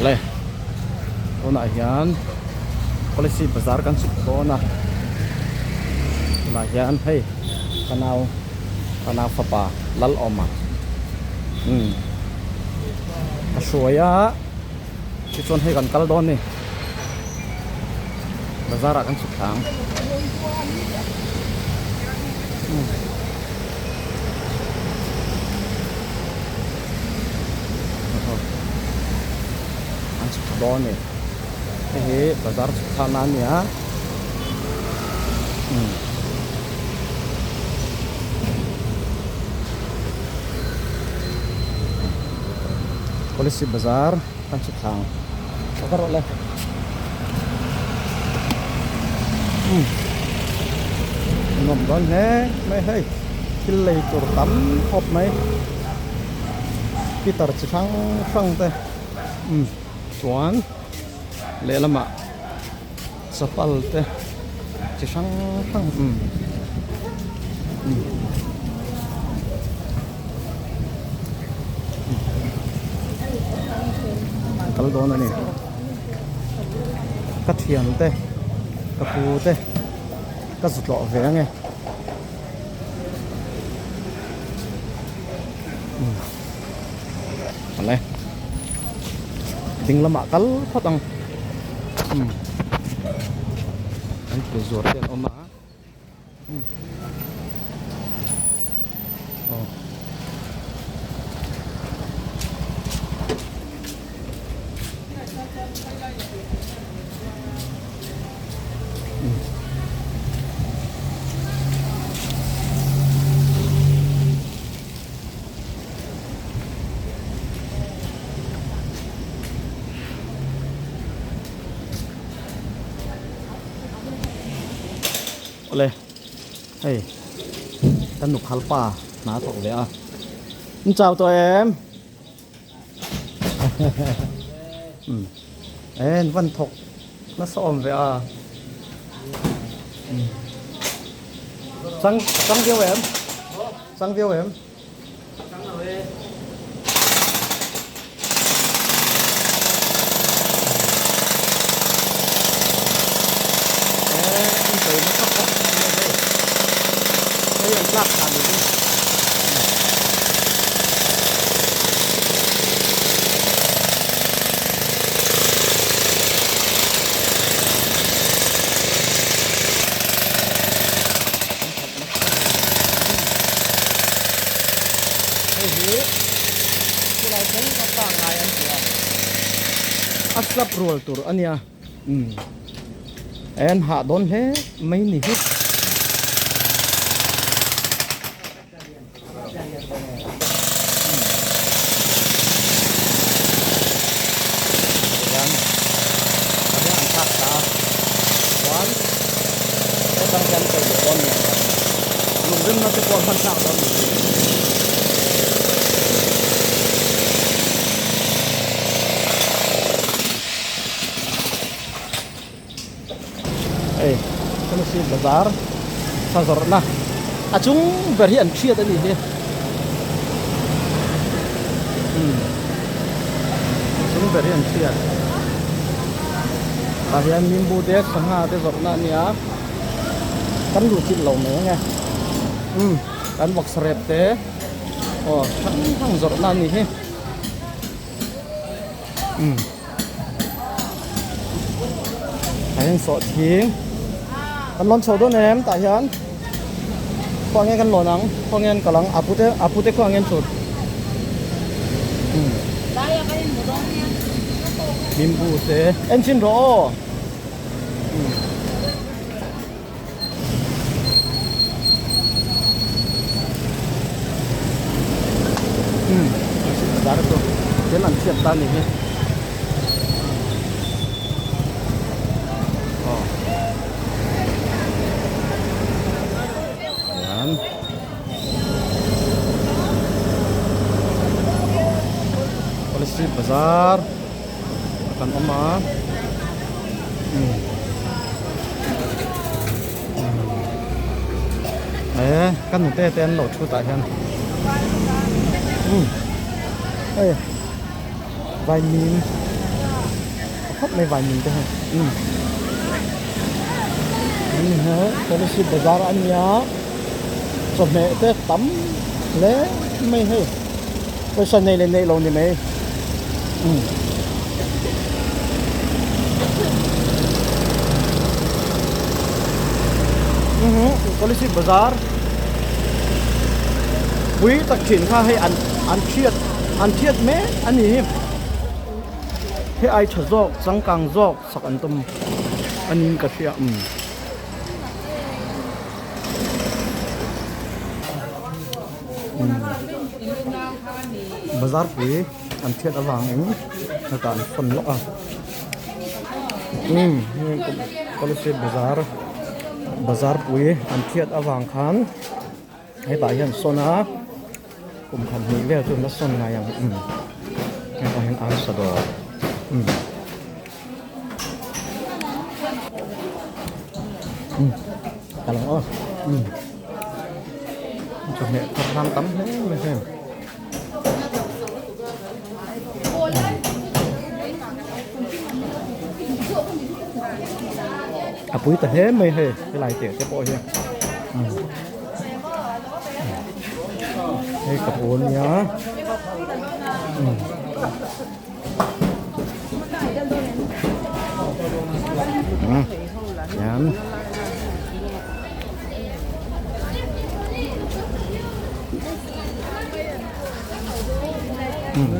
Le tunah hian policy bazar kan chhuk dawn a tunah hian hei ka nau ka nau fapa Lalawma umm a hruai a tichuan hei kan kal dawn a ni bazar ah kan chhuk thla ang umm. An chhuk thla dawn a ni hei hi bazar chhuk thlak na a ni a umm policy bazar kan chhuk thla ang a va rawh le umm nuam dawn hle mai hei thil lei tur tam khawp mai. Guitar chi hrang hrang te umm chuan lehlamah chapal te chi hrang hrang umm umm kal dawn a ni ka thian te ka pu te ka zu tlawh ve ange. Awle ding lamah kal phawt ang umm an thil zuar te an awm a umm aw. Awle hei kan nukhal pa hna a thawk ve a in chau tawh em en van thawk nasa awm ve a chang chang viau em chang viau em hei an tlak thla ni hi. Hei hi khulai thleng kha pa ngai an ti a a slap rual tur a nia umm en hah dawn hle mai ni hi. Hian hian an thlak ta a chuan hetang hian chei leh dawn ni ang lungrimna te pawh an hman thlak dawn ni hi. Hei Tennessee bazar sa zawrhna a chung ber hi an hriat a nih hi umm a chung ber hi an hriat tah hian nimbu te sangha te zawrhna a nia kan luh chilh lo mai ang e umm kan vawksa rep te aw hrang hrang zawrhna a nih hi umm. A hian sawhthing kan lawn chho dawn em tah hian khuang nge kan lawn ang khuang nge an kal ang a pute a pute khuang nge an chhut nimbu te en chhin rawh aw. Umm bazar chu tlem an chhiat ta ni hi aw hian policy bazar kan awm a umm e ka nute te an lo thu tah hian umm hei vaimim. khawp mai vaimin te hi umm Kolasib bazar a nia chawhmeh te tam hle mai hei pawisa nei leh neih lo ni mai umm. Kolasib bazar pui tak thin kha hei an an thiat an thiat mek a ni hi. He ai tha zawk changkang zawk sak an tum a niin ka hria umm. Bazar pui an thiat avangin hetah an sawn lawk a umm Kolasib bazar bazar pui an thiat avang khan hetah hian sawn a. Kum khat hnih vel chu la sawn ngai ang umm hetah hian arsa dawr umm umm ka lo aw umm chawhmeh thar hlang tam hle mai heng. A pui ta hle mai hei helai teh te pawh hi umm. Hei ka pawl nia umm hian umm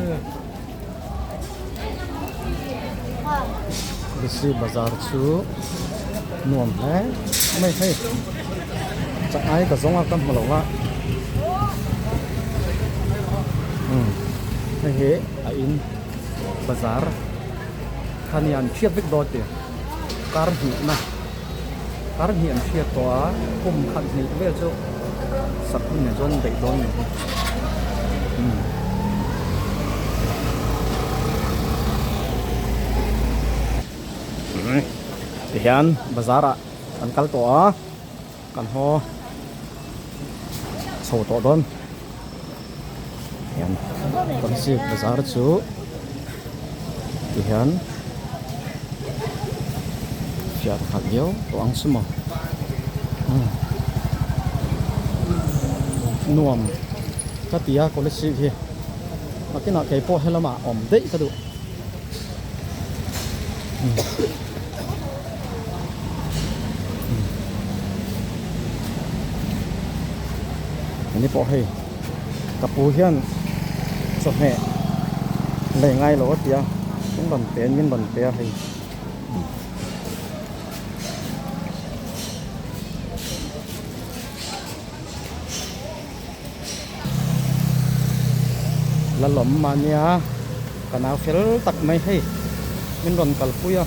Bisi bazar chu nuam hle mai hei. Chak ai ka zawng a ka hmu lo a umm hei hi a in bazar kha nia an hriat vek dawn tih kar hnih na kar hnih an hriat tawh a kum khat hnih vel chu sak hun nen chuan daih dawn ni hi umm. Tihian bazar ah kan kal tawh a. Kan haw chho tawh dawn hian Kolasib bazar chu tihian fiah khat viau tawh ang chu maw nuam ka ti a Kolasib hi nakinah keipawh helamah awm daih ka duh. Ani pawh hei ka pu hian chawhmeh lei ngai lo a ti a min rawn pe min rawn pe a hei. La lawm mah nia ka nau fel tak mai hei min rawn kalpui a.